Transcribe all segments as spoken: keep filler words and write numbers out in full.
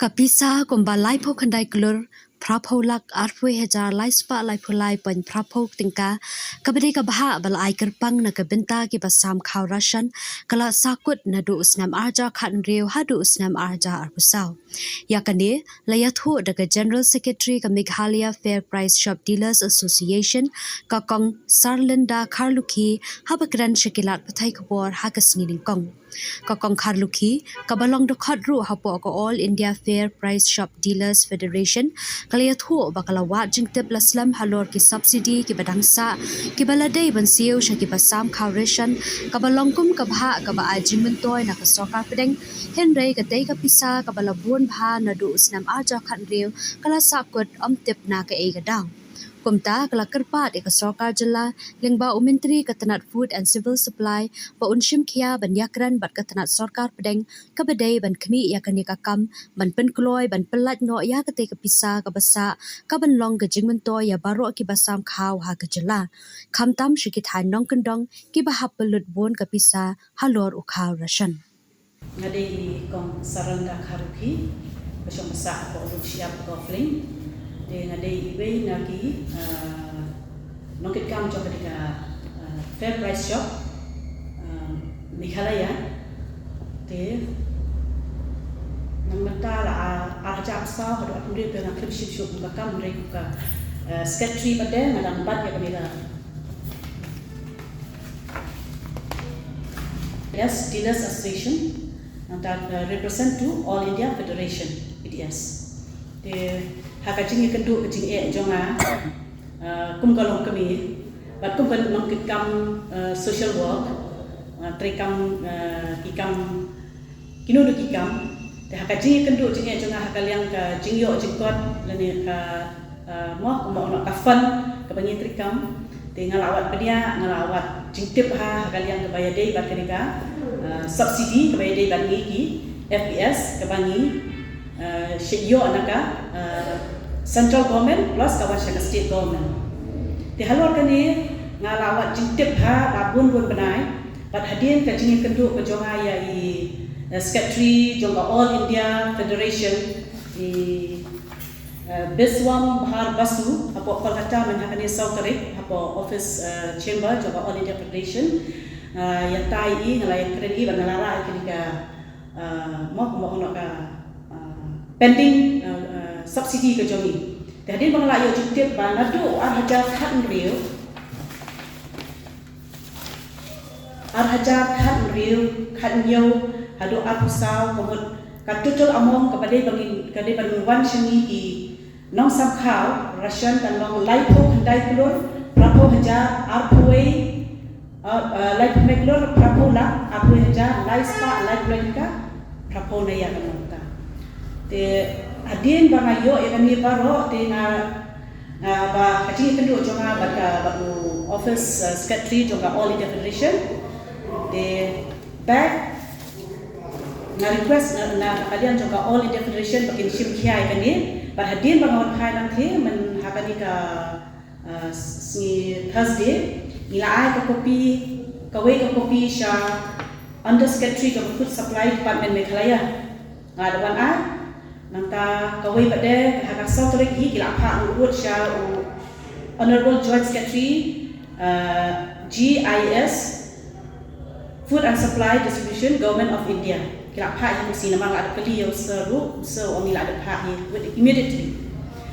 Ka pisa kumba laiphew khyndai klur, phraphew lak, arphew hajar, laispah, laiphew lai point phraphew tyngka, kaba dei ka bhah ba la ai kyrpang na ka bynta kiba sam khaw ration, ka la sahkut naduh u snem arhajar khathynriew haduh u snem arhajar arphew saw. Ïa kane, la ïathuh da ka General Secretary ka Meghalaya Fair Price Shop Dealers Association, ka Kong Sarlinda Kharlukhi, haba kren sha ki lad pathai khubor ha ka sngi nyngkong. Ka Kong Kharlukhi, kaba long dkhot ruh hapoh ka All India Fair Price Shop Dealers Federation, ka la ïathuh ba ka la wad jingtip la slem halor ki subsidy kiba dang sah, kiba la dei ban siew sha kiba sam khaw ration, kaba long kum ka bhah kaba ai jingmyntoi na ka sorkar pdeng, hynrei katei ka pisa kaba la bun bha naduh u snem arhajar khathynriew, ka la sahkut ym tip na kaei ka daw. Kumta, ka la kyrpad ïa ka sorkar jylla, lyngba u Myntri ka tnat Food and Civil Supply, ba un shim khia ban ïakren bad ka tnat sorkar pdeng, kaba dei ban khmih ïa kane ka kam, ban pynkloi, ban pyllait noh ïa katei ka pisa kaba sah, kaban long ka jingmyntoi ïa baroh kiba sam khaw ha ka jylla. Khamtam sha ki thaiñ nongkyndong, kiba hap pynlut bun ka pisa halor u khaw ration. Nga dei i Kong Sarlinda Kharlukhi, ba shong ba sah hapoh Lum Shyiap, Golf Link. Te nga dei iwei na ki, ah, nongkitkam jong kane ka, ah, Fair Price Shop, ah, Meghalaya. Te nang mynta la, ah, arhajar arphew saw haduh arphew hynriew te nga khlem shim shuh kum ka kam, hynrei kum ka, ah, secretary pat te nga dang bat ïa kane ka Yes, Dealers Association, nangta, uh, represent to All India Federation, P D S. Te ha ka jingïakynduh ka jingeh jong nga, uh, kum ka longkmie, bad kum ka nongkitkam, uh, social work, uh, treikam, uh, ki kam, kino kino ki kam. Te ha ka jingïakynduh jingeh jong nga ha ka liang ka jingïoh jingkot lane ka, ah, mo, kumba ong ka fund kaba ngi treikam. Te nga la wad bniah, nga la wad jingtip ha, ha ka liang kaba ïadei bad kane ka, ah, subsidy kaba ïadei bad ngi ki F P S kaba ngi, ah, shu ïoh na ka, ah, central government plus ka wan sha ka state government. Te halor kane nga la wad jingtip ha la bun bun bnai. Bad hadien ka jingïakynduh ka jong nga ïa i, eh, secretary jong ka All India Federation, i, eh, Biswambhar Basu, hapoh Kolkata mynta ha kane saw tarik, hapoh office, eh, chamber jong ka All India Federation, eh, ïatai i, nga la ïakren i, bad nga la rah i kane ka, eh, mo, mo, mo ka, eh, pending, eh, eh, subsidy ka jong i. Te hadien ba nga la ïoh jingtip ba naduh arhajar khathynriew, arhajar khathynriew, khathynñiew, haduh arphew saw, ka mut ka total amount kaba dei ba ngin, ka dei ban wan sha ngi ki nongsamkhaw ration kan long laiphew khyndai klur, phraphew hajar, arphew wei, uh, uh, laiphew khyndai klur, phraphew lak, arphew hajar, laispah, laiphew lai tyngka, phraphew naya kan long ta. Te hadien ba nga ïoh ïa kane baroh, te nga, nga ba ka jingïakynduh jong nga bad ka, bad u office, uh, secretary jong ka All India Federation. Te bad nga request na, na ka liang jong ka All India Federation ba kin shim khia ïa kane. Bad hadien ba nga wan phai nangtei, myn ha kane ka, uh, sngi Thursday, ngi la ai ka copy, kawei ka copy sha Under Secretary ka Food Supply Department Meghalaya. Nga da wan ai, nangta kawei pat de, ha ka saw tarik hi ki la phah ngut sha u Honorable Joint Secretary, uh, G I S, Food and Supply Distribution, Government of India. Ki la phah hi, u shu namar la da kylli ïa u sir ruh, u sir u ong ngi la da phah hi with immediately.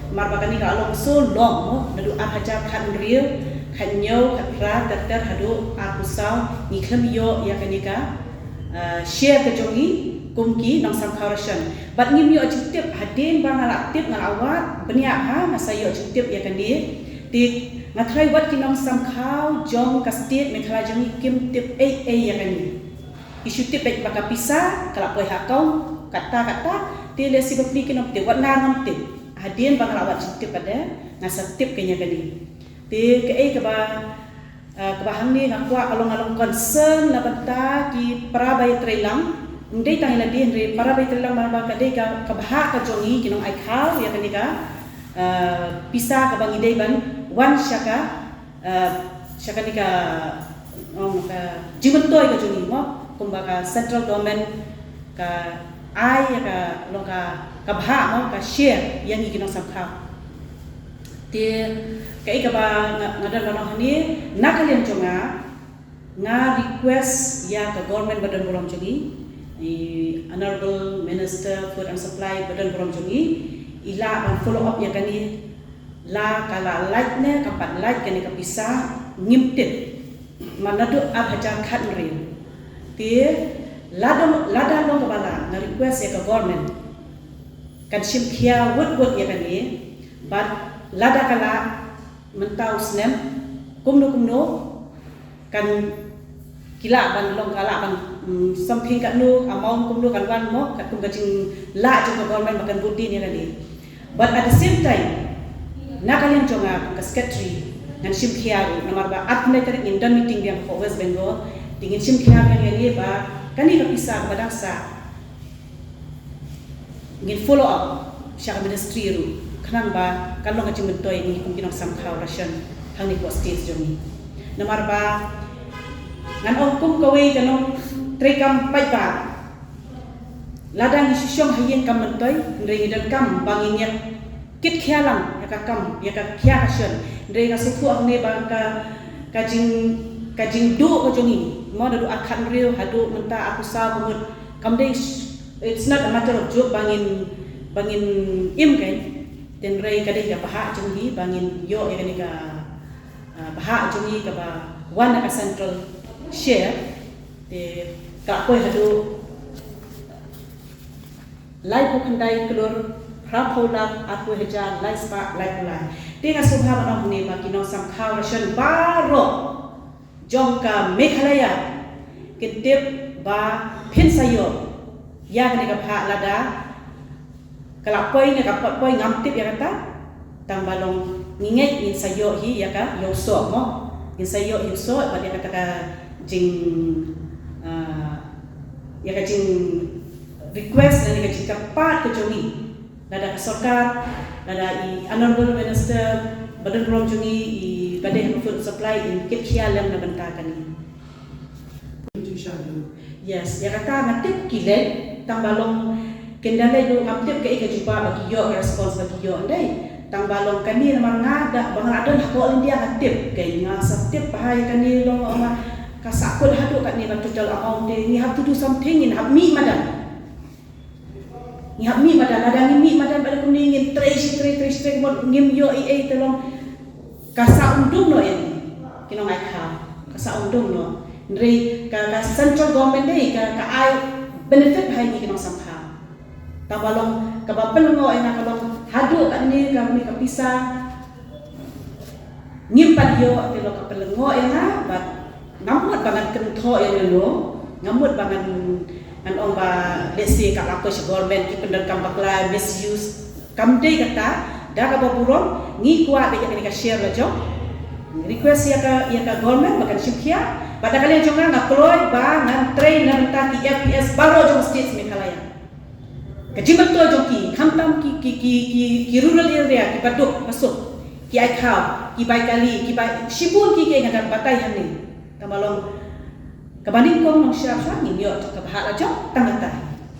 Namar ba kane ka long so long mo, naduh arhajar khathynriew, khathynñiew, khatphra, ter ter haduh arphew saw, ngi khlem ïoh ïa kane ka, uh, share ka jong ngi kum ki nongsamkhaw ration. Bad ngim ïoh jingtip, hadien ba nga la tip, nga la wad bniah bha, nga sa ïoh jingtip ïa kane. Te nga tharai wat ki nongsamkhaw jong ka state Meghalaya jong ngi kim tip ei ei ïa kane. Ki shu tip beit ba ka pisa ka la poi ha account katta katta, te lehse bapli kin ym tip, wat nga ngam tip. Hadien ba nga la wad jingtip pat de, nga sa tip kane ïa kane. Te kaei kaba, eh, kaba hangne nga kwah ka long, ka long concern na bynta ki para ba ïatreilang. Ym dei tang ïa lade hynrei para ba ïatreilang, namar ba ka dei ka, ka bhah ka jong ngi ki nongai khaw ïa kane ka, eh, pisa kaba ngi dei ban wan sha ka, eh, sha kane ka, ong ka jingmyntoi ka jong ngi mo, kumba ka central government ka ai ïa ka long ka ka bhah mo ka share ïa ngi ki nongsamkhaw. Te kaei kaba nga, nga don ban ong hangne, na ka liang jong nga, nga request ïa ka government ba don burom jong ngi, i Honorable Minister Food and Supply ba don burom jong ngi, i lah ban follow up ïa kane, la ka la lait ne kam pat lait kane ka pisa ngim tip. Man naduh ar hajar khathynriew. Te lada, lada long kaba lah, nga request ïa ka government kan shim khia wut wut ïa kane, bad lada ka lah mynta u snem, kumno kumno kan ki lah ban long, ka lah ban, mm, something katno, amount kumno kan wan mo, katkum ka jinglah jong ka government ba kan bud dien ïa kane. But at the same time, na ka liang jong nga kum ka secretary, ngan shim khia ruh, namar ba arphew lai tarik ngin don meeting biang hapoh West Bengal, te ngin shim khia biang ïa kane ba kane ka pisa kaba dang sah ngin follow up sha ka ministry ruh, khnang ba kan long ka jingmyntoi ïa ngi kum ki nongsamkhaw ration hangne hapoh state jong ngi. Namar ba ngan ong kum kawei ka nongtrei kam paidbah, lada ngi shu shong ha ïing kam myntoi, hynrei ngi donkam ba ngin ïa kit khia lang ïa ka kam, ïa ka khia ka shen. Hynrei nga sngewthuh hangne ba ka, ka jing, ka jingduh ka jong ngi, mo, naduh ar khathynriew haduh mynta arphew saw ka mut, kam dei, it's not a matter of joke ba ngin, ba ngin im kein. Hynrei ka dei ka bhah jong ngi ba ngin ïoh ïa kane ka, ah, bhah jong ngi kaba wan na ka central share. Te ka poi haduh laiphew khyndai klur phraphew lak arphew hajar laispah laiphew lai. Te nga sngewbha ban ong hangne ba ki nongsamkhaw ration baroh jong ka Meghalaya kin tip ba phin sa ïoh ïa kane ka bhah lada ka la poi ne kam pat poi ngam tip ïa kata. Tang ba long ngi ngeit ngin sa ïoh hi ïa ka ïoh soh mo. Ngin sa ïoh ïoh soh bad ïa kata ka jing, ah, ïa ka jing request lane ka jingkyrpad ka jong ngi. Lada ka sorkar, lada i Honorable Minister ba don burom jong ngi, i ba dei ha ka food supply, in kit khia lem na bynta kane. Yes, ïa kata nga tip ki leit, tang ba long kin da leit ruh ngam tip kaei ka jubab ba ki ïoh, ka response ba ki ïoh, ym dei. Tang ba long kane namar nga da ba nga la don ha ka All India nga tip, kaei nga sa tip ba ha ïa kane long, nga ka sahkut haduh katne ba total amount te, ngi hap to do something, ngin hap mih madan. Ngi hap mih madan, lada ngim mih madan bad kumne ngin trei shi trei, trei shi trei, mut ngim ïoh ei ei te long ka sa um dum noh ïa ngi ki nongai khaw, ka sa um dum noh. Hynrei ka, ka central government dei ka, ka ai benefit ha ngi ki nongsamkhaw. Tang ba long kaba pynlyngngoh ïa nga ka long haduh katne ka, kane ka pisa ngim pat ïoh, te long ka pynlyngngoh ïa nga, bad ngam mut ba ngan kynthoh ïa lano, ngam mut ba ngan, ngan ong ba, let's say, ka la poi sha government, ki pyndonkam bakla, misuse, kam dei kata. Da kaba burom ngi kwah beit ïa kane ka share la jong. Request ïa ka, ïa ka government ba kan shim khia. Bad da ka liang jong nga nga kloi ba ngan trei na bynta ki F P S baroh jong state Meghalaya. Ka jingmyntoi jong ki, khamtam ki, ki, ki, ki, ki rural area, ki ba duk ba suk, ki ai khaw, ki bai kali, ki bai shibun ki, ki nga dang batai hangne. Tang ba long kaba nyngkong nongshyrap shuwa ngin ïoh jong ka bhah la jong tang kata.